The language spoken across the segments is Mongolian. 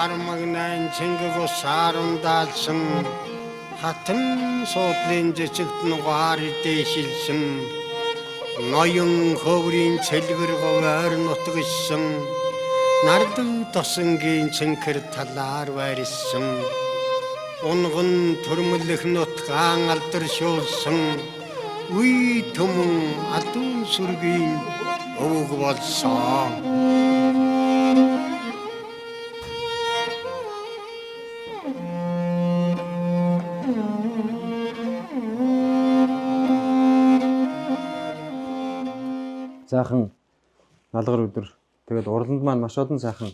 Хармагнайн цэнгэг ус сарамдаалсан хатан суудлын жижигт нугаар дээшилсэн ноён хөврийн цэлгэр говь ойр нутагшсан нарлаг тосонгийн цэнхэр талаар байрсан унган төрмөлөх нутгаан алдаршуулсан үе түмэн адуу сүргийн өвөг болсон. Сайхан налгар өдөр. Тэгээд урланд маань маш олон сайхан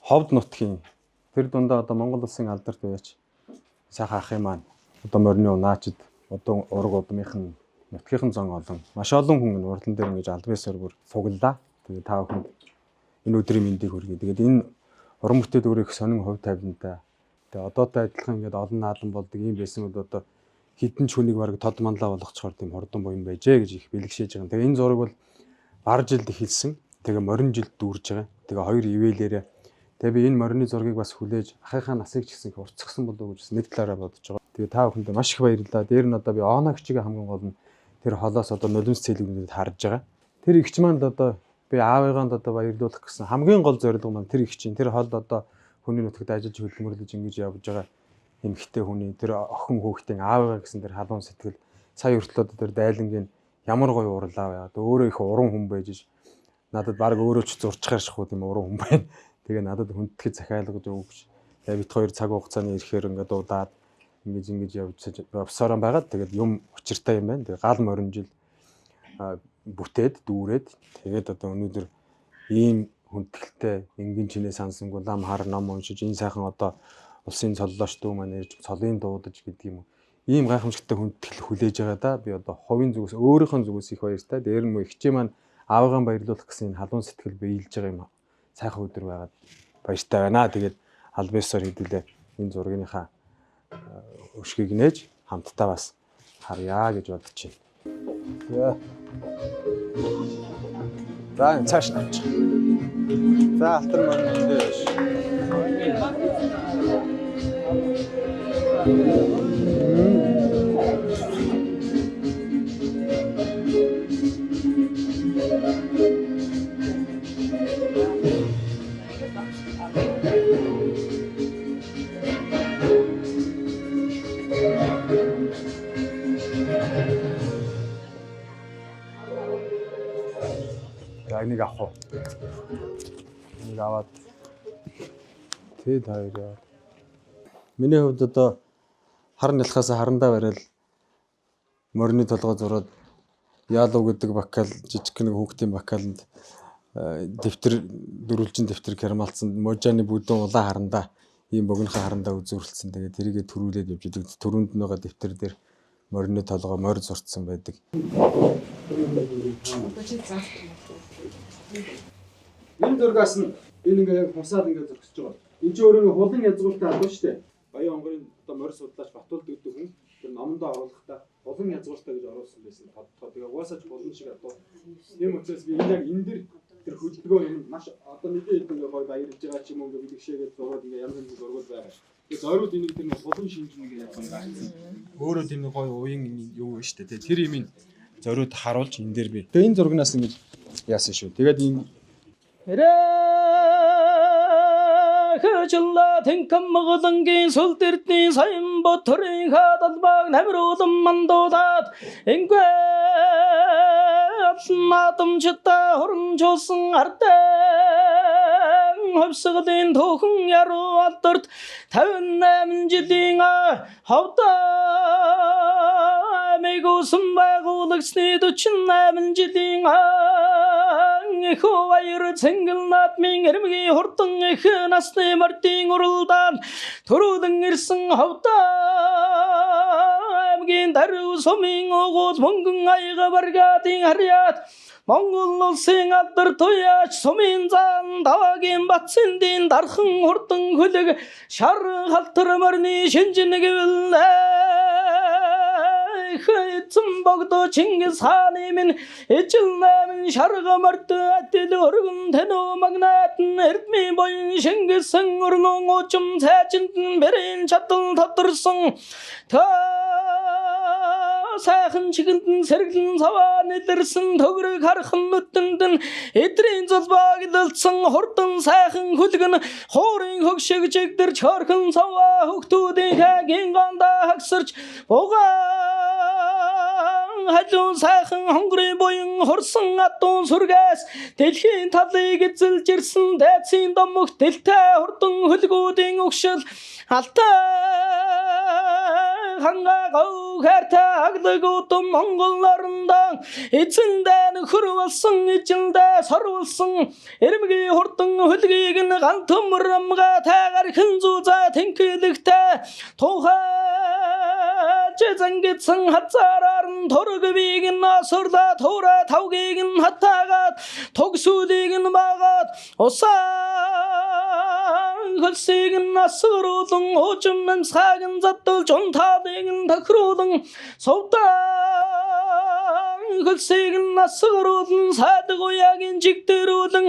ховд нутгийн тэр дундаа одоо Монгол улсын алдарт уяач сайхан ахын маань одоо морины унаачд одоо ураг удмынхан нутгийнхан зон олон маш олон хүн энэ урлан дээр ингэж албан ёсоор бүр цуглаа. Тэгээд та бүхэнд энэ өдрийн мэндийг хүргэе. Тэгээд энэ уран бүтээл өөрөө их сонин хувь тавилантай. Тэгээд одоотой адилхан ингээд олон наалан болдог юм байсан бол одоо хідэн ч хүнийг бараг тод манлаа болгочхоор тийм хурдан буян байжээ гэж их бэлгшээж байгаа. Тэгээ энэ зураг бол бар жилд эхэлсэн. Тэгээ морин жилд дүүрж байгаа. Тэгээ хоёр ивэлээрээ тэгээ би энэ морины зургийг бас хүлээж ахынхаа насыг ч гэсэн их уртсгсан болов уу гэж нэг талаараа бодож байгаа. Тэгээ та бүхэндээ маш их баярлалаа. Дээр нь одоо би ооногчийг хамгийн гол нь тэр холоос одоо нулимс цэлгүүдэд харж байгаа. Тэр игч маань л одоо би аавыгаанд одоо баярлуулах гэсэн хамгийн гол зорилго маань тэр игч чинь тэр хол одоо хүний нутагт ажиллаж хөдөлмөрлөж ингэж явж байгаа эмэгтэй хүний тэр охин хүүхдийн аавыгаа гэсэн тэр халуун сэтгэл сая хүртэл одоо тэр дайлангийн ямар гоё урлаа бай. Одоо өөрөө их уран хүн байж ш надад баг өөрөө ч зурчхаар шахуу тийм уран хүн байна. Тэгээ надад хүндэтгэж захиалгаж өгч. Тэгээ бит хоёр цаг хугацааны ирэхээр ингээд дуудаад ингэж ингэж явж явсараа байгаад тэгээд юм учиртай юм байна. Тэгээ гал морин жил бүтээд дүүрээд тэгээд одоо өнөөдөр ийм хүндэтгэлтэй энгийн чинээ сансангүй лам хар ном уншиж энэ сайхан одоо улсын цоллооч дүү маань ирж цолын дуудаж гэдэг юм уу. Ийм гайхамшигтай хүндэтгэл хүлээж байгаа да. Би одоо хувийн зүгээс өөрийнхөө зүгээс их баяртай. Дээр нь мө ихчээ маань аавыгаа баярлуулах гэсэн энэ халуун сэтгэл биелж байгаа юм сайхан өдөр байгаад баяртай байна. Тэгээд аль биесээр хэдүүлээ энэ зургийнхаа өшгийг нээж хамтдаа бас харъя гэж бодож байна. За. За энэ цааш навчих. За алтар морин эндээ биш. За энийг авах уу? Энийг аваад тэд хоёр яваад. Миний хувьд одоо хар нялхаас харандаа барайл морины толгой зураад яалуу гэдэг бакал жижиг нэг хүүхдийн бакаланд дэвтэр дөрвөлжин дэвтэр кермалцсан можаны бүдүүн улаан харандаа ийм богинохон харандаа үзүүрлсэн. Тэгээд тэрийгэ төрүүлээд явж идэг. Төрөнд байгаа дэвтэр дээр морины толгой морь зурцсан байдаг. Энэ зургаас нь энэ ингээ яг хусаад ингээ зөргөсөж байгаа. Энд чинь өөрөө хулан язгууртай албан шүү дээ. Баян онгорын одоо морь судлаач Батулд гэдэг хүн тэр номондоо оруулахдаа хулан язгууртай гэж оруулсан байсан тодтоо. Тэгээ угаасаа ч хулан шиг адуу. Тийм учраас би энэ яг энэ дэр тэр хөдөлгөөн юм маш одоо нэгэн хэд ингээ гой баярлж байгаа ч юм уу ингээ бэлгшээгээд зураад ингээ янз янзын зургууд байгаа. Тэгээ зориуд энийг тэр нэг хулан шинж ингээ яг юм гарсан. Өөрөө тийм нэг гой уян юу вэ шүү дээ. Тэр юмыг зориуд харуулж энэ дээр би. Тэгээ энэ зургнаас ингэж яасан шүү. Тэгээд энэ Хэжлээ тэнхэм моголонгийн сүлд эрдний саян боторын хадалбаг намруулан мандуулаад ингүй наадамчтай хурамжуулсан ардын хувьсгалын түүхэн яруу алдарт 58 жилийн ховдоо аймаг үсэн байгуулагчны 48 жилийн их баяр цэнгэл наадмын эрмгийн хурдан их насны мордын уралдаан төрүүлэн ирсэн ховдоо аймгийн Дарив сумын угуул мөнгөн аяга баргадын харьяат Монгол улсын алдар туяач сумын зан даваагийн Батсэндийн дархан хурдан хөлөг шар халтар морины шинжин гэвэл эзэн богдо Чингис хааны минь ижил найман шарга морд адил өргөн тэнүү магнат нь эрдмийн буян шингэсэн өрнөн уучим цайжинд нь бэрийн чадал тодорсон та сайхан чигэнд нь сэргэлэн саваа нэлэрсэн төгрөг хархан нүдэнд нь эдрийн зулбааг лэлцэн хурдан сайхан хөлг нь хуурын хог шиг жигдэр чорхон саваа хөгтүүдийн хагийн гандаа хагсарч бугаан халуун сайхан хонгорын буян хурсан адуун сүргээс дэлхийн талыг эзэлж ирсэн дайцын домогт дэлтэй хурдан хөлгүүдийн өгшөл алтай хангаа говь хайртай аглаг удам Монгол орондоо эзэндээ нөхөр болсон ижиндээ сорволсон эрмгийн хурдан хөлгийг нь ган төмөр амгаа тайгаар хэн зүүзаа тэнхэлэгтэй тухайж зангидсан хазаараар нь тург бийг нь осорлоо туурай тавгийг нь хатаагаад туг сүлийг нь багаад усан хөлсийг нь асруулан уужим амьсгааг нь задуулж унтаалыг нь тохируулан сувдаан хөлсийг нь асруулан сайдаг уяагийн жигдэрүүлэн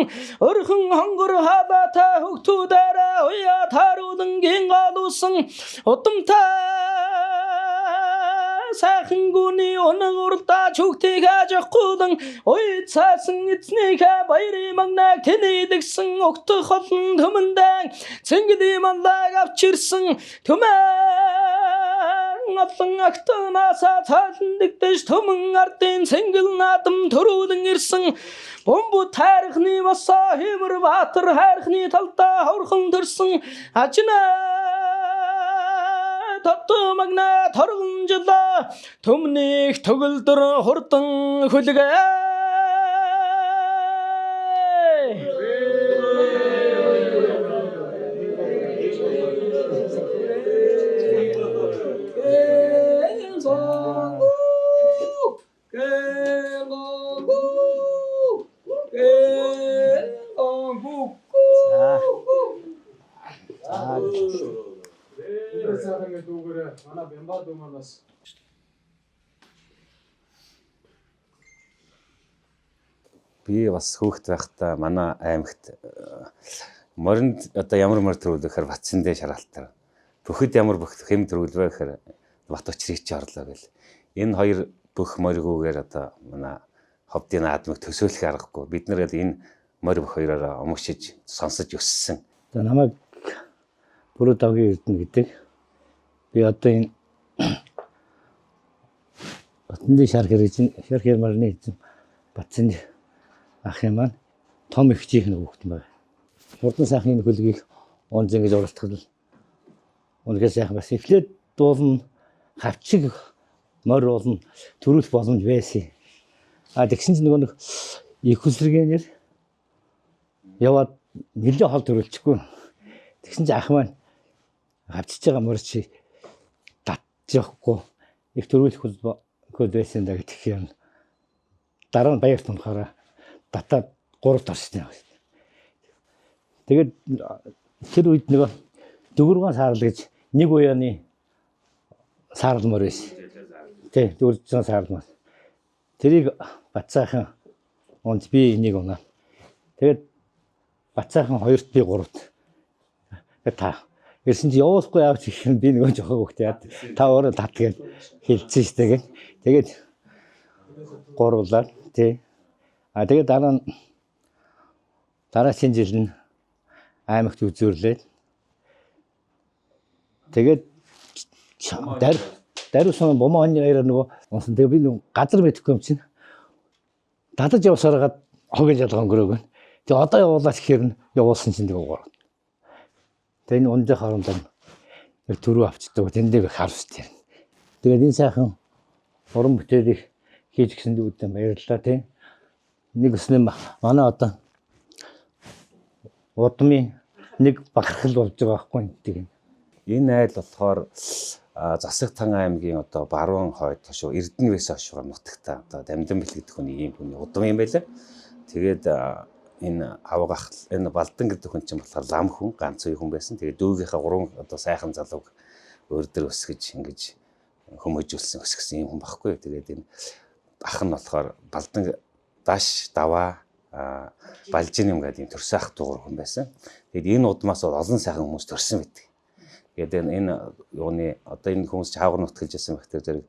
өрхөн хонгор хаалаатай хөгтүүдээрээ уяа тааруулан гин галуусан удамтай сайхан гүний унаг урдаа чүгтийг ажихгүй уй цаасан эзнийхээ баярын магнаг тэнийдгсэн огтох олон төмөндөн цэнгэлийн манлайг авчирсан түмэн олон агтанаасаа цаалан дэгдэж төмөн ардын цэнгэл наадам төрүүлэн ирсэн бомбу тайрхны басаа хэмэр баатар хайрхны талдаа хаврхан төрсөн ажнаа татуу магна торгонжлаа төмнийх төгөлдөр хурдан хөлгөө. Өдөр сайхан гэдэг үгээрээ манай Бямба дүү маань бас Би бас хүүхэд байхдаа манай аймагт моринд одоо ямар морь төрүүлэх гэхээр Батсэндээ шараалтар. Бөхөд ямар бөх хэм төрүүлвэ гэхээр Бат учрыг чи орлоо гэл. Энэ хоёр бөх моригүүгээр одоо манай ховдын наадмыг төсөөлөх аргагүй. Бид нар энэ морь бөх хоёроор омгшиж сонсож өссөн. За намайг Бүрүү давгийн Эрдэнэ гэдэг. Би одоо энэ Батсэндийн шар хэрэг шар хэр марны эзэн Батсэнд ах юм маань том эгчийнх нь хүүхэд байна. Хурдан сайхан энэ хөлгийг унз ингэж уралдах л үнэхээр сайхан бас. Эхлээд дуулна хавчиг морь уулна төрүүлэх боломж байсан. А тэгсэн чинь нөгөө нэг их хүсрэгэнээр яваад нэлээд хол төрүүлчихгүй. Тэгсэн чинь ах маань хавчиж байгаа морь чи татчихгүй их төрүүлэх хөл байсан даа гэх юм. Дараа нь баяр тунхаараа татаад гуравт орсон юм. Тэгээд тэр үед нөгөө дөгөргөн саарал гэж нэг уяаны саарал морь байсан. Тий, дөгөржин саарал морь. Тэрийг Батцаахан унд би энийг унаа. Тэгээд Батцаахан хоёрт би гуравт. Тэгээд та ирсэн чи явуулахгүй яваач гэх юм би нөгөө жоохон хөвгт яа. Та өөрөө тат гэж хэлсэн шүү дээ. Тэгээд гурлаа тий. А тэгээд дараа нь дараагийн жил нь аймагт үзүүрлээд тэгээд даруйсан бомоо оны хоёроо нөгөө унсан. Тэгээ би нөгөө газар мэдэхгүй юм чинь дадаж явсараад хогийн жалгаа өнгөрөөгөө. Тэгээ одоо явуулаач гэхээр нь явуулсан чинь тэгээ гурав. Тэгээ энэ унжаа хоорондоо нэг төрөө авчдаг. Тэндээ их харвстай. Тэгээд энэ сайхан уран бүтээлийг хийж гисэн дүүдээ баярлалаа тий. Нэг өснө манай одоо удмын нэг бахархал болж байгаа байхгүй юм. Энэ айл болохоор Засаг Тан аймгийн одоо баруун хойд хошуу Эрдэнэвээс хошуугаар нутагта одоо Дамдан бэлэг гэдэг хүний ийм хүний удам юм байлаа. Тэгээд энэ авга ах энэ Балдан гэдэг хүн чинь болохоор лам хүн, ганц үе хүн байсан. Тэгээд дүүгийнхаа гурван одоо сайхан залууг өөр дөр өсгөж ингэж хүмүүжүүлсэн өсгсөн юм хүн багхгүй. Тэгээд энэ ах нь болохоор Балдан Даш Даваа Балжин юм гэдэг юм төрсөн ах дуугар хүн байсан. Тэгээд энэ удмаас бол олон сайхан хүмүүс төрсөн байдаг. Тэгээд энэ юуны одоо энэ хүмүүс чаагуур нутгалж байсан байх тэр зэрэг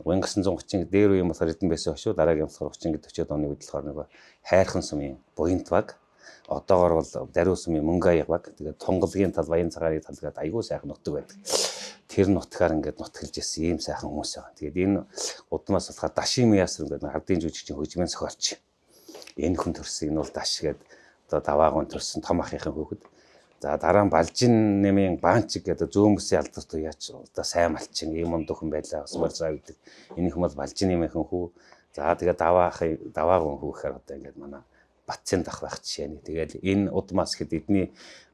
1930 дээр үе юм болохоор Эрдэнэ байсан шүү. Дараагийн болохоор 30 40 оны үед болохоор нөгөө хайрхан сумын буянт баг одоогор бол даруй сумын мөнгө аяг баг. Тэгээд тунгалгийн тал, баян цагааны тал гэдэг айгүй сайхан нутаг байдаг. Тэр нутгаар ингээд нутгалж ирсэн ийм сайхан хүмүүс байгаа. Тэгээд энэ удмаас болохоор Дашин Миясрын гэдэг хардын жүжигчин хөгжмийн зохиолч. Энэ хүн төрсөн, энэ бол Даш гэдэг одоо даваагуун төрсөн том ахынхын хүүхэд. За дараа нь Балжин нэмийн Баанчиг гэдэг зөөмөсөн алдарт уяач одоо сайн малчин ийм мундаг хүн байлаа. Усмар заа гэдэг. Энэ хүн бол Балжин нэмийнхэн хүү. За тэгээд даваа ахын даваагуун хүү гэхээр одоо ингээд манай Батцын дах байх жишээ нэг. Тэгээд энэ удмаас хэд эдний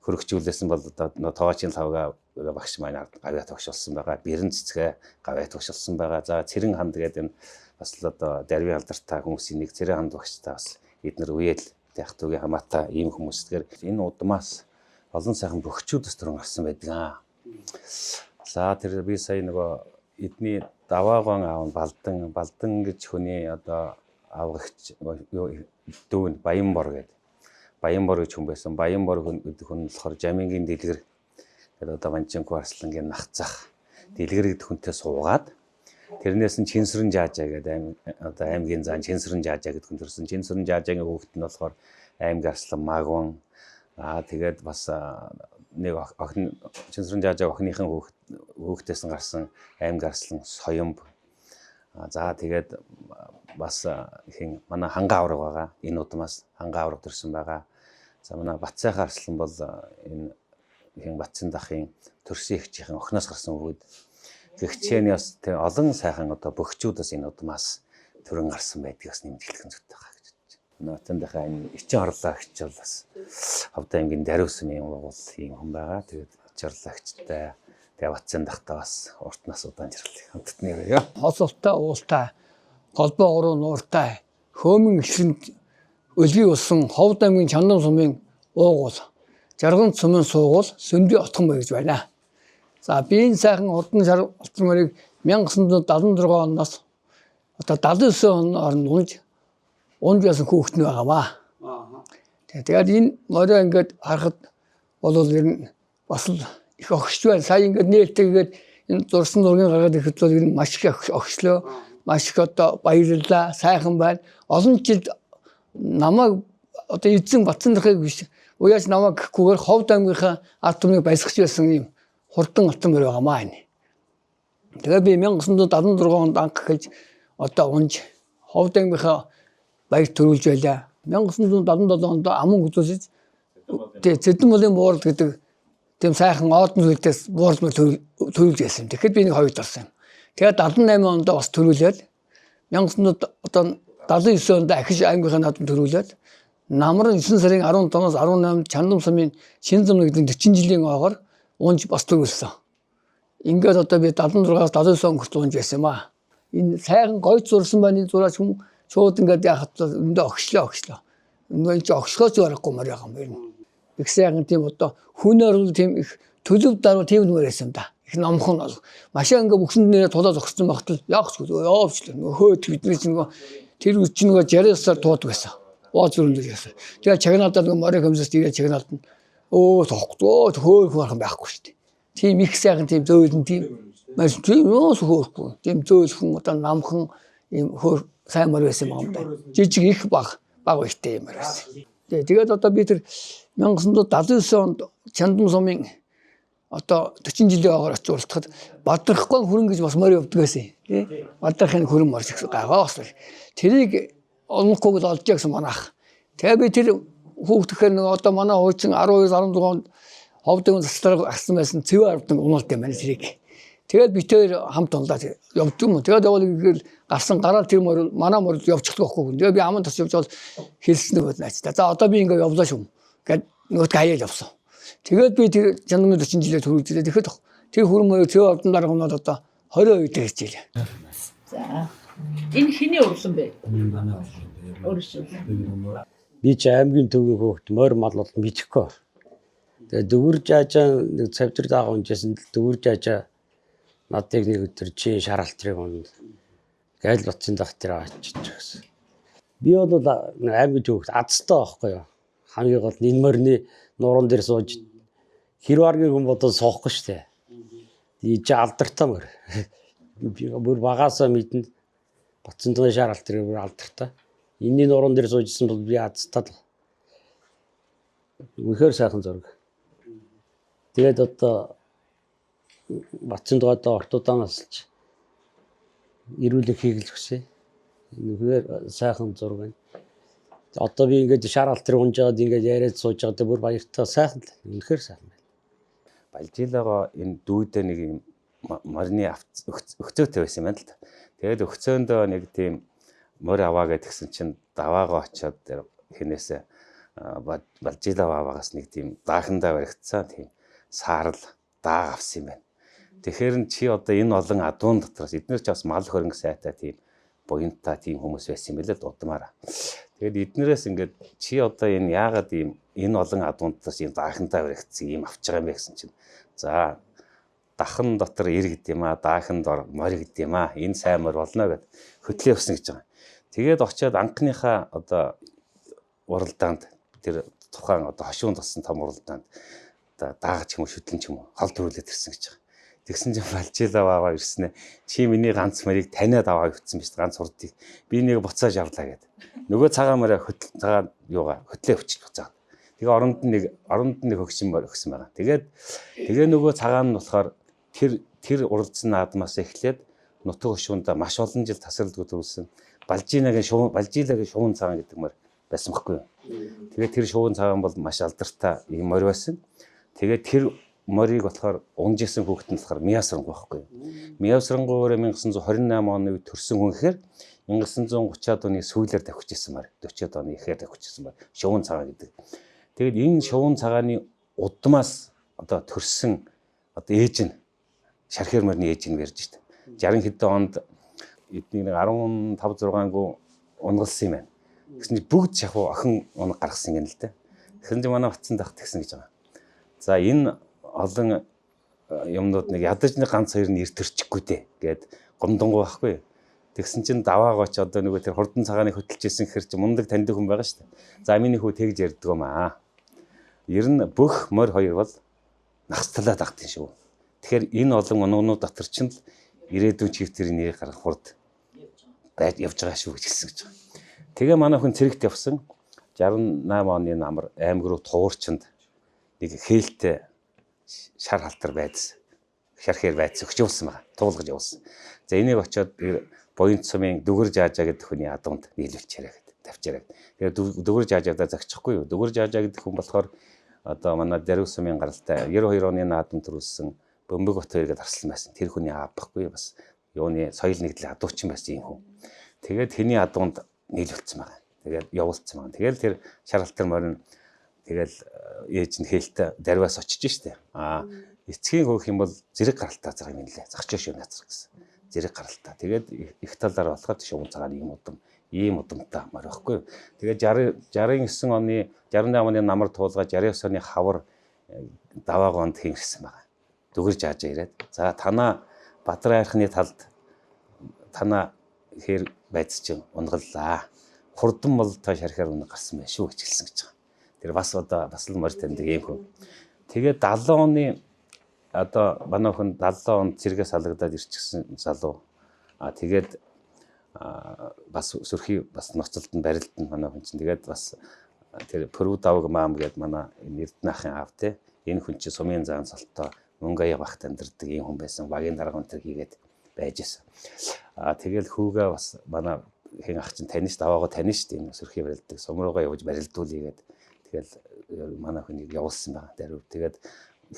хөрөгчүүлсэн бол одоо тоочийн лавга багш маань гавьяа тогшилсан байгаа. Бэрэн цэцгээ гавьяа тогшилсан байгаа. За Цэрэн ханд гэдэг энэ бас л одоо дарвийн алдартай хүмүүсийн нэг Цэрэн ханд багштай бас эднэр үеэл яг түүгийн хамаатай ийм хүмүүс. Тэгэхээр энэ удмаас олон сайхан бөхчүүд бас түрэн гарсан байдаг аа. За тэр би сая нөгөө эдний даваагон аав нь Балдан Балдан гэж хүний одоо авгагч дүү нь Баянбор гэдэг. Баянбор гэж хүн байсан. Баянбор гэдэг хүн болохоор Жамингийн дэлгэр гэдэг одоо Манчинку Арслангийн нах зах дэлгэр гэдэг хүнтэй суугаад тэрнээс нь Чинсрэн Жаажаа гэдэг аим одоо аймгийн зан Чинсрэн Жаажаа гэдэг хүн төрсөн. Чинсрэн Жаажаагийн хүүхэд нь болохоор аймаг Арслан Магван. Аа тэгээд бас нэг охин Чинсрэн Жаажаа охиныхын хүүхдээс нь гарсан аймаг Арслан Соёмб. За тэгээд бас хин манай ханга авраг байгаа. Энэ удмаас ханга авраг төрсөн байгаа. За манай Батцайхан Арслан бол энэ хин Батцын дахын төрсөн эгчийн охиноос гарсан хүүхэд. Гэгчээний бас тэг олон сайхан одоо бөхчүүд бас энэ удмаас төрөн гарсан байдгийг бас нэмж хэлэх зүйтэй байгаа гэж бодож байна. Батцын дахын энэ ичин хорлоо эгч бол бас Ховд аймгийн даруйсан юм угуул ийм хүн байгаа. Тэгээд ичин хорлоо эгчтэй тэгээ Батцын дахтаа бас урт нас удаан жаргалыг хамтд нэрээ. Хосолтой уултай голбоо гурван нууртай хөөмөн ихсэнд өлгий болсон Ховд аймгийн Чандан сумын уугуул Жарган сумын суугуул Сүндий отхон бай гэж байна. За би энэ сайхан урдан шар алтан морийг 1976 оноос одоо 79 он оронд унж байсан хүүхэд нь байгаамаа. Тэгээд энэ морио ингээд харахад бол ер нь бас л их огшч байна. Сая ингээд нээлттэйгээд энэ зурсан зургийг гаргаад ирэхэд бол ер нь маш их огшлоо. Маш их одоо баярлалаа, сайхан байна. Олон жил намайг одоо эзэн Батсан дахыг биш. Уяас намайг гэхгүйгээр Ховд аймгийнхаа ард түмнийг баясгаж байсан юм хурдан алтан морь байгаамаа энэ. Тэгээд би 1976 онд анх эхэлж одоо унж Ховд аймгийнхаа баяр төрүүлж байлаа. 1977 онд аман үзүүлж тэгээ Цэдэн молын буурал гэдэг тийм сайхан оодон зүйлдээс буурал мөр төрүүлж байсан юм. Тэгэхэд би нэг хоёрд орсон юм. Тэгээд 78 онд бас төрүүлээд 1979 онд ахиж аймгийнхаа наадам төрүүлээд намран 9 сарын 15-наас 18-нд Чандам сумын Шинэ зам гэдэг 40 жилийн оогоор унж бас төрүүлсэн. Ингээд одоо би 76-аас 79 он хүртэл унж байсан юм аа. Энэ сайхан гоё зурсан байна. Энэ зураач хүн шууд ингээд яхад өндөө огшлоо. Өнөө энэ чи огшлохоос аргагүй мөр байгаа юм байна. Их сайхан тийм одоо хүнээр бол тийм их төлөв даруй тийм мөр байсан юм да. Их номхон бол машин ингээ бүхсэнд нэрээ тулаа зогссон багтал яах ч үгүй яваач л нөгөө хөөд бидний чинь нөгөө тэр үе чинь нөгөө 69-аар туудаг байсан. Боо зүрэмдэл яасан. Тэгээ чагнаалдаа нөгөө морийг хөмсөс ирээ чагнаалд нь өө тоохгүй хөөх бархан байхгүй шүү дээ. Тийм их сайхан тийм зөөлөн тийм маш тийм юус хөөрхгүй. Тийм зөөлхөн одоо намхан ийм хөөр сайн мор байсан юм байна. Жижиг их баг баяртай юм байсан. Тэгээд одоо би тэр 1979 онд Чандан сумын одоо 40 жилийн оогоор очиж уралдахад Бадрахгүй хүрэн гэж бас морь явдаг байсан. Тий? Бадрахын хүрэн морь гэсэн гайгаа бас. Тэрийг олонхгүйг л олж гэсэн манайх. Тэгээ би тэр хүүхдхээр нэг одоо манай хуучин 12 16 онд Ховдын заслаар гарсан байсан цэвэр арвдан уналт юм байна тэрийг. Тэгээд би тэр хамт унлаа явдаг юм. Тэгээд явал ингээл гарсан гараад тэр морь манай морь явчихдаг байхгүй. Тэгээд би аман тас явж бол хэлсэн нөгөө найз та. За одоо би ингээ явлаа шүү. Гэт нөгөөдгөө хаяал явсан. Тэгээд би тэр чанамны 40 жилээр төрүүлж ирээ. Тэгэхэд Тэр хүрэн морийг Цэвэн Ордон дарга нь бол одоо 22 дэх хичээл. За. Энэ хэний урлан бэ? Манай Өөрөөр. Би ч аймгийн төвийн хөөхт морь мал бол мэдэхгүй. Тэгээ дөвөр жаажаа нэг цавдар даага унжсэн л дөвөр жаажаа надыг нэг өдөр чи шаралтрыг унд гайл батсан дах тэр ачиж гэсэн. Би бол аймгийн төвхт азтай байхгүй юу. Хамгийн гол нь энэ морины нууран дээр сууж хэрв аргийн хүн бодоод суухгүй шүү дээ. Чи алдартай морь. Би бүр багаасаа мэднэ. Батсан дагын шаралтрыг бүр алдартай. Энэний нуруунд дээр суужсэн бол би азтай л. Үнэхээр сайхан зураг. Тэгээд одоо Батсан дугайдаа ортуудаа насалж эрүүлэг хийх л хүсье. Үнэхээр сайхан зураг байна. Одоо би ингээд шар алтар унжаад ингээд яриад сууж байгаад бүр баяртай сайхан л. Үнэхээр сайхан байна. Балжилаага энэ дүүдээ нэг юм морины өгцөөтэй байсан юм байна л да. Тэгээд өгцөөндөө нэг тийм морь аваа гэдгсэн чинь даваагаа очиод тэр хинээсээ Балжилаа аваагаас нэг тийм даахандаа баригдсан тийм саарл дааг авсан юм байна. Тэгэхээр н чи одоо энэ олон адуун дотроос эднэр ч бас мал хөрөнгө сайтай тийм буянтай тийм хүмүүс байсан юм билээ л удмаараа. Тэгээд эднэрээс ингээд чи одоо энэ яагаад ийм энэ олон адуун дотроос ийм даахандаа баригдсан ийм авч байгаа юм бэ гэсэн чинь за дахан дотор ир гэд юм аа, даахан дор морь гэд юм аа. Энэ сайн морь болно гэд хөтлөө явсан гэж байгаа. Тэгээд очиод анхныхаа одоо уралдаанд тэр тухайн одоо хошуун тосон том уралдаанд одоо даагч юм уу шүтлэн ч юм уу хол төрүүлээд ирсэн гэж байгаа. Тэгсэн чинь Балжилаа баава ирсэн ээ. Чи миний ганц морийг таниад аваа өгсөн биз ганц хурдыг. Би нэг буцааж авлаа гэд. Нөгөө цагаан морь хөтл цагаан юугаа хөтлөө өвчл буцаад. Тэгээ оронд нь нэг хөгшин морь өгсөн байгаа. Тэгээд тэгээ нөгөө цагаан нь болохоор тэр уралдсан наадмаас эхлээд нутаг хөшүүндээ маш олон жил тасралтгүй төрүүлсэн. Балжилагийн шуун цагаан гэдэг морь байсан байхгүй юу. Тэгээд тэр шуун цагаан бол маш алдартай ийм морь байсан. Тэгээд тэр морийг болохоор унжсэн хүүхэд нь болохоор Миясрангу байхгүй юу. Миясрангу өөрөө 1928 оны үед төрсэн хүн гэхээр 1930-ад оны сүүлээр давхижсэн морь. 40-ад оны ихээр давхижсэн морь. Шуун цагаан гэдэг. Тэгээд энэ шуун цагааны удмаас одоо төрсэн одоо ээж нь шархэр морины ээж нь барьж штэ. 60 хэдэн онд эднийг нэг 15 6-ангу унгалсан юм байна. Тэгсэн чинь бүгд шахуу охин унаг гаргасан юм л дээ. Тэгсэн чинь манай батсан дах тэгсэн гэж байгаа. За энэ олон юмнууд нэг ядаж нэг ганц хоёр нь эр төрчихгүй дээ гэд гомдонгоо байхгүй. Тэгсэн чинь даваагаач одоо нөгөө тэр хурдан цагааныг хөтөлж исэн хэр чи мундаг таньдаг хүн байгаа шүү дээ. За миний хүү тэгж ярьдаг юм аа. Ер нь бүх морь хоёр бол нахацлаа дагдсан шүү. Тэгэхээр энэ олон унуунууд дотор чинь л ирээдүйн чивтэрийн нэрийг гаргах хурд байж явж байгаа шүү гэж хэлсэн гэж байгаа. Тэгээ манай хүн цэрэгт явсан. 68 оны намар аймаг руу туурчинд нэг хээлтэй шар халтар байдсан. Шархээр байдсан өгч явуулсан байгаа. Туулгаж явуулсан. За энийг очиод Буянт сумын Дүгэр жаажаа гэдэг хүний адуунд нийлүүлчихээрэй гэд тавьчаарай. Тэгээ Дүгэр жаажаадаа загчихгүй юу. Дүгэр жаажаа гэдэг хүн болохоор одоо манай Даруй сумын гаралтай 92 оны наадам төрүүлсэн Бөмбөг бот хоёр гэдэг арслан байсан. Тэр хүний аав баггүй бас юуны соёл нэгдлийн адуучин байсан юм хүн. Тэгээд тэний адуунд нийлүүлсэн байгаа. Тэгээд явуулсан байгаа. Тэгэл тэр шар алтар морин тэгэл ээж нь хээлтэй дарваас очиж штэ. Аа эцгийн хөөх юм бол зэрэг гаралтай зэрэг юм лээ. Зогчоо шүү наацрах гэсэн. Зэрэг гаралтай. Тэгээд их талаар болохоор тийш уун цагаан ийм удам, ийм удамтай морь байхгүй юу. Тэгээд 69 оны 68 оны намар туулгаа 69 оны хавар даваагоонд хийгсэн байгаа. Дүгэрж аажаа ирээд. За танаа Бадар айрхны талд танаа хээр байц чинь унгаллаа. Хурдан бол та шархаар унаг гарсан байх шүү гэж хэлсэн гэж байгаа. Тэр бас одоо бас л морь таньдаг юм хүн. Тэгээд 70 оны одоо манай хүн 70 онд цэргээс салгадаад ирчихсэн залуу. А тэгээд бас сөрхий бас ноцолд нь барилд нь манай хүн чинь тэгээд бас тэр Пөрүү давг маам гээд манай энэ Эрдэнэ ахын аав те энэ хүн чинь сумын заан цолтой мөнгө аяа багт амьдардаг ийм хүн байсан. Багийн дарга өнтер хийгээд байж исэн. А тэгэл хүүгээ бас манай хэн ах чинь таних ш даваагаа таних ш тийм сөрхий барилдаг. Сум руугаа явж барилдуулъя гээд тэгэл манай хүнийг явуулсан байгаа. Даруй тэгээд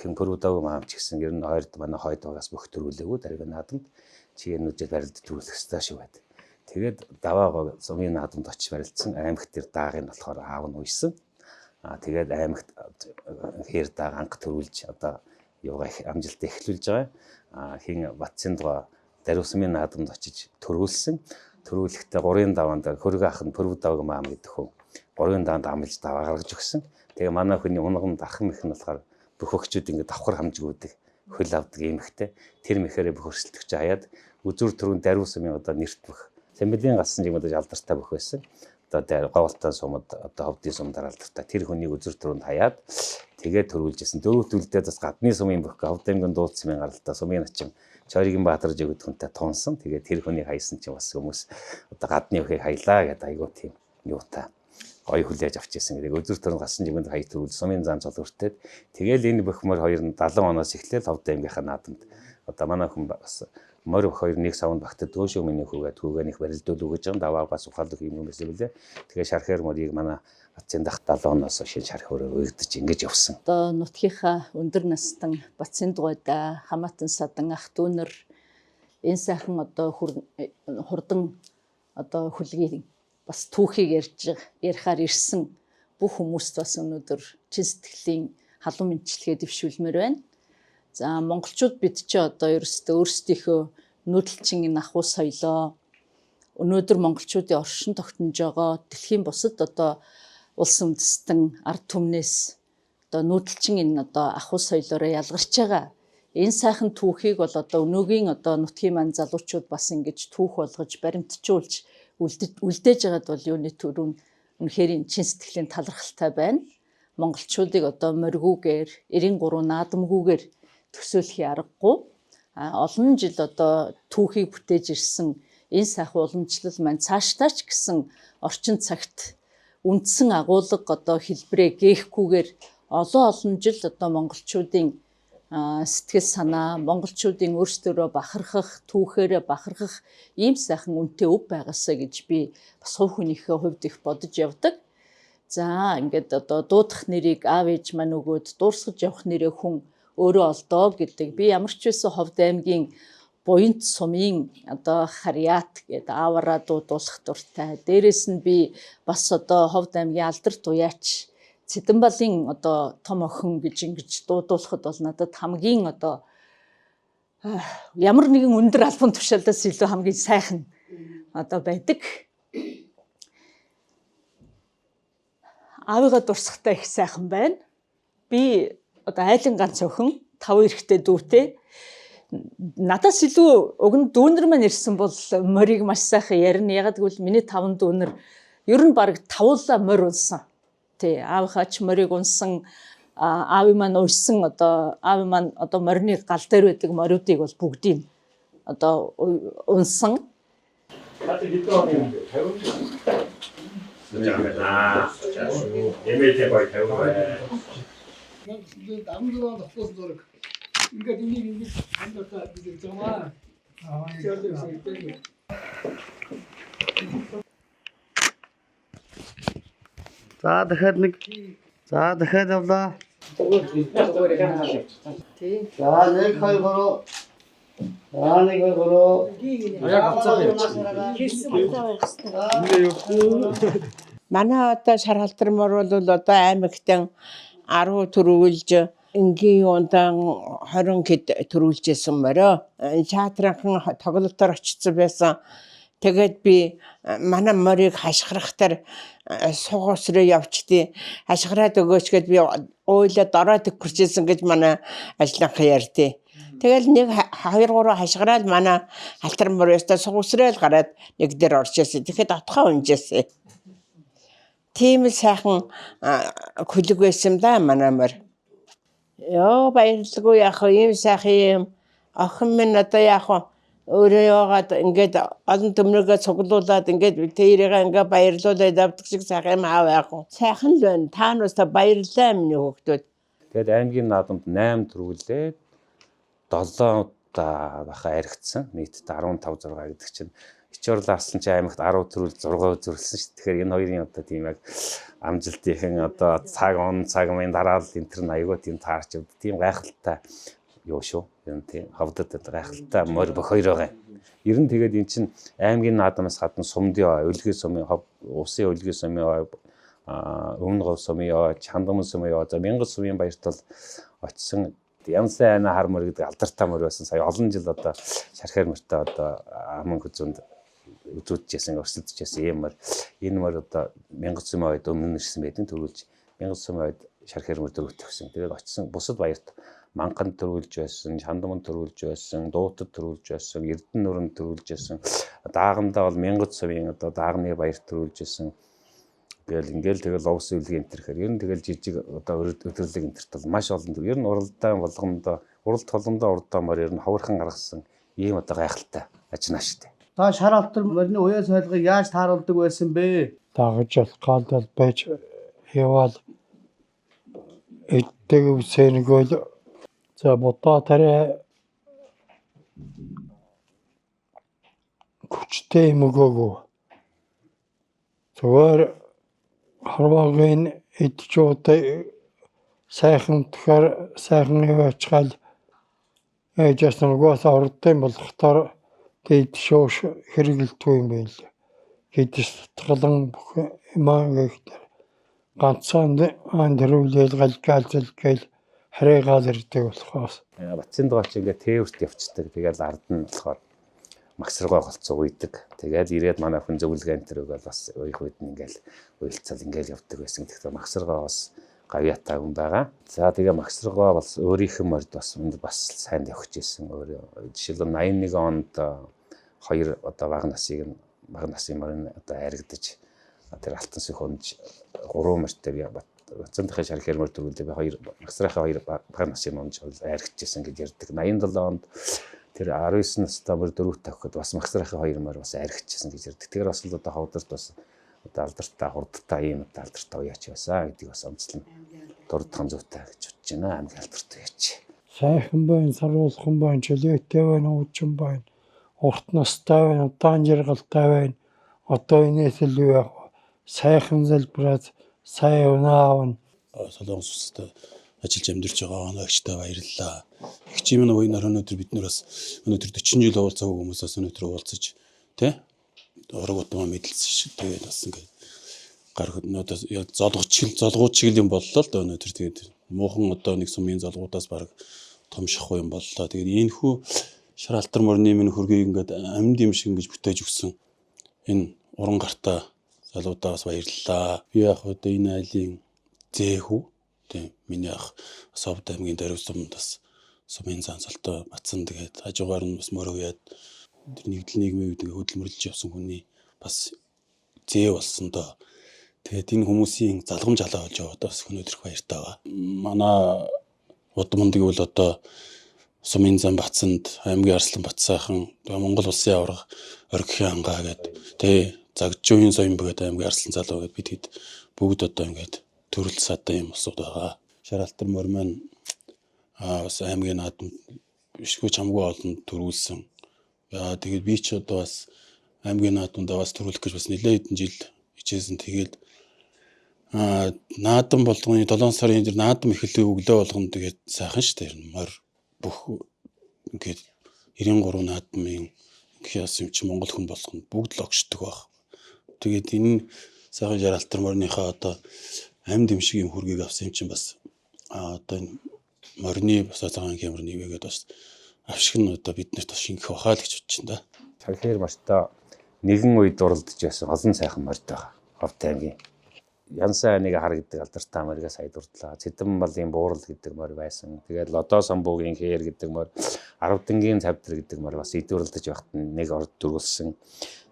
хэн Пөрүү давг маам ч гэсэн ер нь ойрд манай хойд багаас бүх төрүүлээгүй даруй наадамд чи энэ үжил барилд төрүүлэх ёстой шүү гэд. Тэгээд даваагаа сумын наадамд очиж барилдсан. Аймагт тэр даагийг болохоор аав нь уйсан. А тэгээд аймагт хээр дааг анх төрүүлж одоо юугаа амжилт эхлүүлж байгаа. Хин Батцэндгоо Дариусмын наадамд очиж төрүүлсэн. Төрүүлэхдээ 3-ын даваанд хөргө ах нь Пүрв давг маам гэдэг хүн 3-ын даваанд амлаж даваа гаргаж өгсөн. Тэгээ манай хүний унган дархан мэх нь болохоор бүх өгчүүд ингээд давхар хамжгүйдэг хөл авдаг юм ихтэй. Тэр мэхээрээ бүх өрсөлдөгч хаяад үзүр төрөнд Дариусмын одоо нэрт бүх Сэмбэлийн галсан юм одоо алдартай бүх байсан. Одоо говьлтаа сумад одоо ховдын сумдаар алдартай тэр хүнийг үзүр төрөнд хаяад тэгээд төрүүлжсэн. Дөрөвт үлдээд бас гадны сумын бүх Ховд аймгийн дууд сумын гаралтай сумын начин Чоригийн Баатар жигүүд хүнтэй тунсан. Тэгээд тэр хүнийг хайсан чинь бас хүмүүс одоо гадны өхийг хаялаа гэдэг айгуу тийм юутай гоё хүлээж авч ирсэн гэдэг. Өдөр төрөнд гасан жимэнд хаяг төрүүл сумын зам цол өртөөд тэгэл энэ бүх морь хоёр нь 70 оноос эхлээл Ховд аймгийнхаа наадамд одоо манай хүн бас морь өх хоёр нэг савнд багтдаггүй шүү миний хүүгээ түүгээ нэг барилдуул өгöж байгаа даваа бас ухаалаг юм юм байсан билээ. Тэгээ шархаар морийг манай Бацын дах 70 оноос шинэ шархаар өгдөж ингэж явсан. Одоо нутгийнхаа өндөр настан Бацын дугайда хамаатан садан ах дүүнер энэ сайхан одоо хурдан одоо хүлгийг бас түүхийг ярьж ярихаар ирсэн бүх хүмүүст бас өнөөдөр чин сэтгэлийн халуун мэндчилгээ дэвшүүлмээр байна. За монголчууд бид чи одоо ерөөсдөө өөрсдийнхөө нүүдэлчин энэ ахуй соёлоо өнөөдөр монголчуудын оршин тогтнож байгаа дэлхийн бусад одоо улс үндэстэн ард түмнээс одоо нүүдэлчин энэ одоо ахуй соёлоороо ялгарч байгаа. Энэ сайхан түүхийг бол одоо өнөөгийн одоо нутгийн маань залуучууд бас ингэж түүх болгож баримтжуулж үлдээж байгаад бол юуны төрүүн үнэхээр чин сэтгэлийн талархалтай байна. Монголчуудыг одоо моригүүгээр 93 наадамгүйгээр төсөөлөх аргагүй. Олон жил одоо түүхийг бүтээж ирсэн энэ сайхан уламжлал маань цаашдаа ч гэсэн орчин цагт үндсэн агуулга одоо хэлбэрээ гээхгүйгээр олон олон жил одоо монголчуудын сэтгэл санаа, монголчуудын өөрсдөө бахархах, түүхээрээ бахархах ийм сайхан үнэтэй өв байгаасаа гэж би бас хувь хүнийхээ хувьд их бодож явдаг. За ингээд одоо дуудах нэрийг аав ээж маань өгөөд дуурсгаж явах нэрээ хүн өөрөө олдоо гэдэг. Би ямар ч байсан Ховд аймгийн буянт сумын одоо харьяат гэдэг аавараа дуудуулах дуртай. Дээрээс нь би бас одоо Ховд аймгийн алдарт уяач Цэдэнбалын одоо том охин гэж ингэж дуудуулахад бол надад хамгийн одоо ямар нэгэн өндөр албан тушаалаас илүү хамгийн сайхан одоо байдаг. Аавыгаа дурсахтай их сайхан байна. Би одоо айлын ганц охин, 5 эрэгтэй дүүтэй. Надаас илүү уг нь дүүнер маань ирсэн бол морийг маш сайхан ярина. Ягаад гэвэл миний 5 дүүнер ер нь бараг тавуулаа морь унсан. Тий, аавынхаа ч морийг унсан, аавын маань уйсан одоо аавын маань одоо морины гал дээр байдаг мориудыг бол бүгдийг одоо унсан. Эмээтэй гоё тавь байна. 16 дотоос зураг. Ингээд энийг ингэж амьдартай бид хэлж байгаа. За дахиад нэг. За дахиад явлаа. За 1 2 3. За 1 2 3. Яг буцаах явчих. Манай одоо шар халтар мор бол одоо аймагтан 10 төрүүлж энгийн ундаан 20 хэд төрүүлжсэн морио. Театрынхан тоглолтоор очсон байсан. Тэгээд би манай морийг хашгирахтар сугаас руу явчдээ. Хашгираад өгөөч гэд би уйлаад дорой төгөрчсэн гэж манай ажлынхан ярьдээ. Тэгэл нэг 2 3 хашгираад манай халтар мор ёстой сугаас руу л гараад нэг дээр орж ирсэн. Тэгэхэд отхоо унжээсэн. Тийм л сайхан күлэг байсан да манай морь. Йоо баярлалгүй яах вэ? Ийм сайхан юм. Охин минь одоо яах вэ? Өөрөө яваад ингээд олон төмрөгөө цуглуулад ингээд тэрийг ингээ баярлуулаад авдаг шиг сайхан юм аав яах вэ? Сайхан л байна. Та нараасаа баярлалаа миний хүүхдүүд. Тэгээд аймгийн наадамд 8 төрүүлээд 7 удаа баха аригдсан. Нийтдээ 15 6 гэдэг чинь Ичорл Арслан чи аймагт 10 төрүүл 6 үзүүлсэн шүү. Тэгэхээр энэ хоёрын одоо тийм яг амжилтын одоо цаг он цаг мын дараалал энэ төр нь айгүй тийм таарч явд. Тийм гайхалтай юу шүү. Ер нь тийм ховдод гайхалтай морь бох хоёр байгаа юм. Ер нь тэгээд эн чинь аймгийн наадамаас гадна сумдын ой, өлгий сумын хов, усын өлгий сумын ой, Өмнө говь сумын ой, Чандаман сумын ой, за Мянган сумын баярт бол очисон. Янсан айна хар мөр гэдэг алдартай мөр байсан. Сая олон жил одоо шархаар мөртөө одоо аман хүзүүнд үзүүлжсэн, өрсөлдөжсэн ийм мөр. Энэ мөр одоо 1900 ойд өмнө ирсэн байдаг. Төрүүлж 1900 ойд шархаар мөр дөрөв төгсөн. Тэгээд очисон бусад баярт Манханд төрүүлж байсан, Чандамд төрүүлж байсан, Дуутад төрүүлж байсан, Эрдэнэ нүрэнд төрүүлж байсан. Даагандаа бол Мянгат сумын одоо даагны баярт төрүүлж байсан. Тэгэл ингээл тэгэл увс үлгийн энэ төр. Ер нь тэгэл жижиг одоо өдөрлөг энэ төрт бол маш олон төр. Ер нь уралдаан болгондоо, уралд болгондоо урдаа морь ер нь ховорхон гаргасан ийм одоо гайхалтай ажнаа штэ. Та шар алтар морины уяа сойлгыг яаж тааруулдаг байсан бэ? Дагаж алхаалал байж яваал иддэг үсэнэгэл за будаа тарай хүчтэй юм өгөөгүй. Зүгээр харваагийн идчүүдээ сайхан тэгэхээр сайхан яваачгаал ээжээс угаасаа урдын болохдоор дээд шууш хэрэгэлдэггүй юм байл. Гэдэс тутгалан бүх юмаа гэхтэр ганцхан андруулэл галгаалзал гээл харайгаал ирдэг болохоос. Бацын дугаач ингээд тээвэрт явцдаг. Тэгэл ард нь болохоор магсаргой голцоо уйдаг. Тэгээд ирээд манай хүн зөвлөгөө энэ төр өгөөл бас уйх үед нь ингээл уйлцал ингээл явдаг байсан. Тэгэхээр магсаргой бас гавьяатай хүн байгаа. За тэгээ магсаргой бас өөрийнх нь морд бас бас сайн явж исэн. Өөрөө жишээлбэл 81 онд хоёр одоо бага насыг нь бага насын морин одоо айрагдаж тэр алтан сүх унж гурван морьтой би Бацаантахын шар хэрмэр төрүүлдэ би хоёр магсрахын хоёр бага насын унж айрагдчихсан гэж ярьдаг. 87 онд тэр 19 настай мөр дөрөв тавихад бас магсрахын хоёр мөр бас айрагдчихсан гэж ярьдаг. Тэр бас л одоо ховдорт бас одоо алдартай хурдтай ийм одоо алдартай уяач байсан гэдгийг бас онцлон дурдхан зүйтэй гэж бодож байна. Аймгийн алдартай уяач. Сайхан байна, саруулхан байна, чөлөөтэй байна, уучин байна, урт настай байна, удаан жаргалтай байна. Одоо энэс илүү яг сайхан залбираад сайн унаа. Солонгос улсад ажиллаж амьдарч байгаа оногчтой баярлалаа. Эгчийн минь буйнаар өнөөдөр бид нар бас өнөөдөр 40 жил уулзаагүй хүмүүс бас өнөөдөр уулзаж тий ураг утмаа мэдлсэн шиг тэгээд бас ингээд гар одоо золгоч золгууд чиг юм боллоо л да өнөөдөр тэгээд муухан одоо нэг сумын золгуудаас баг том шахуу юм боллоо. Тэгээд энэхүү шар алтар морины минь хөргийг ингээд амьд юм шиг ингэж бүтээж өгсөн энэ уран гартаа залуудаа бас баярлалаа. Би яг одоо энэ айлын зэхүү тийм миний ах Совд аймгийн Дөрвөн сумд бас сумын зан цолтой батсан тэгээд хажуугаар нь бас мөрөг яад тэр нэгдэл нийгмийн үед ингээ хөдөлмөрлөж явсан хүний бас зээ болсон доо. Тэгээд энэ хүмүүсийн залгамж халаа болж яваад бас өнөөдөр их баяртай байгаа. Манай удманд гэвэл одоо сумын зан Батсанд аймгийн Арслан Батсайхан Монгол улсын аварга Оргихийн ангаа гэдэг тий Загжуугийн соён бөгөөд аймгийн Арслан залуу гэдээ бид хэд бүгд одоо ингээд төрөл садан юм усуд байгаа. Шар алтар морь маань бас аймгийн наадам бишгүй чамгүй олон төрүүлсэн. Яа тэгээд би ч одоо бас аймгийн наадамдаа бас төрүүлэх гэж бас нэлээд хэдэн жил хичээсэн. Тэгээд наадам болгоны 7 сарын тэр наадам эхлэх өглөө болгоно тэгээд сайхан шүү дээ. Морь бүх ингээд 93 наадмын гэх юм чи Монгол хүн болгоно бүгд л огшдог байх. Тэгээд энэ сайхан жар алтар морьныхаа одоо амьд юм шиг юм хөргийг авсан юм чинь бас одоо энэ морины бас цагаан хямар нэвэгээд бас авшиг нь одоо биднэрт бас шингэх бахаа л гэж бодож байна да. Шархэр морьтой нэгэн үед уралдаж байсан олон сайхан морьд байгаа. Ховд аймгийн. Янсан айныг хар гэдэг алдартай морьгоо сая дурдлаа. Цэдэн балын буурал гэдэг морь байсан. Тэгээд Лодоо самбуугийн хээр гэдэг морь, Аравдангийн цавдар гэдэг морь бас идүүрэлдэж байхад нэг орд дөрвөлсөн.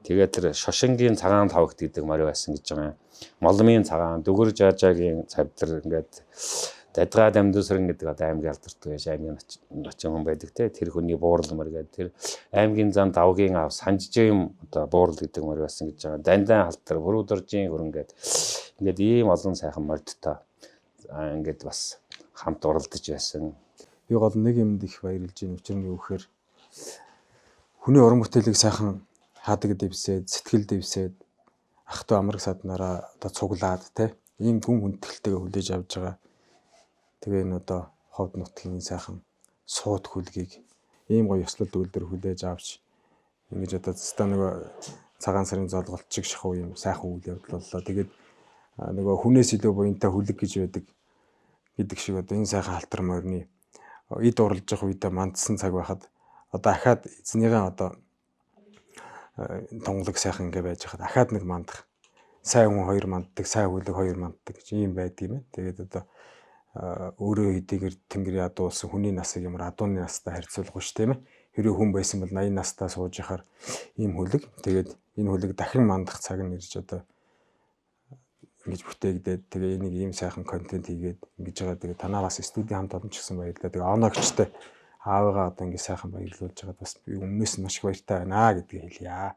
Тэгээд тэр Шошингийн цагаан тавагт гэдэг морь байсан гэж байгаа юм. Молмын цагаан, Дүгэр жаажаагийн цавдар ингээд Дадгаа дамдусран гэдэг одоо аймгийн алдартай байж аймгийн начин хүн байдаг те тэр хүний буурал морь гэдэг тэр аймгийн зам давгийн ав санжижим одоо буурал гэдэг морь байсан гэж байгаа. Дандан халтар, Бүрүүдоржийн хөрөн гэдэг ингээд ийм олон сайхан морьдтой ингээд бас хамт уралдаж байсан. Би гол нэг юмд их баярлж байна. Учир нь юу гэхээр хүний уран бүтээлийг сайхан хаадаг дэвсээд, сэтгэл дэвсээд ах トゥ амраг саднараа одоо цуглаад те ийм гүн хүндэтгэлтэйгээ хүлээж авч байгаа. Тэгээ энэ одоо ховд нутгийн сайхан сууд хүлгийг ийм гоё ёслол үйлдэр хүлээж авч ингэж одоо цэста нөгөө цагаан сарын золголт чиг шахуу юм сайхан үйл явдал боллоо. Тэгээд нөгөө хүнээс илүү буянтай хүлэг гэж байдаг гэдэг шиг одоо энэ сайхан алтар морины эд уралж явах үедээ мандсан цаг байхад одоо ахаад эзнийгээ одоо тунгалаг сайхан ингээ байж хахад ахаад нэг мандах сайн хүн хоёр манддаг, сайн хүлэг хоёр манддаг гэж ийм байдаг юм байна. Тэгээд одоо өөрөө хэдийгээр тэнгэрийн адуу болсон хүний насыг ямар адууны настай харьцуулахгүй ш тийм ээ. Хэрэв хүн байсан бол 80 настаа сууж яхаар ийм хүлэг. Тэгээд энэ хүлэг дахин мандах цаг нь ирж одоо ингэж бүтээгдээд тэгээ энийг ийм сайхан контент хийгээд ингэж байгаа. Тэгээ танаа бас студийн хамт олон ч гэсэн баярлалаа. Тэгээ оногчтой аавыгаа одоо ингэ сайхан баярлуулж байгаад бас би өмнөөс нь маш их баяртай байна гэдгийг хэлье.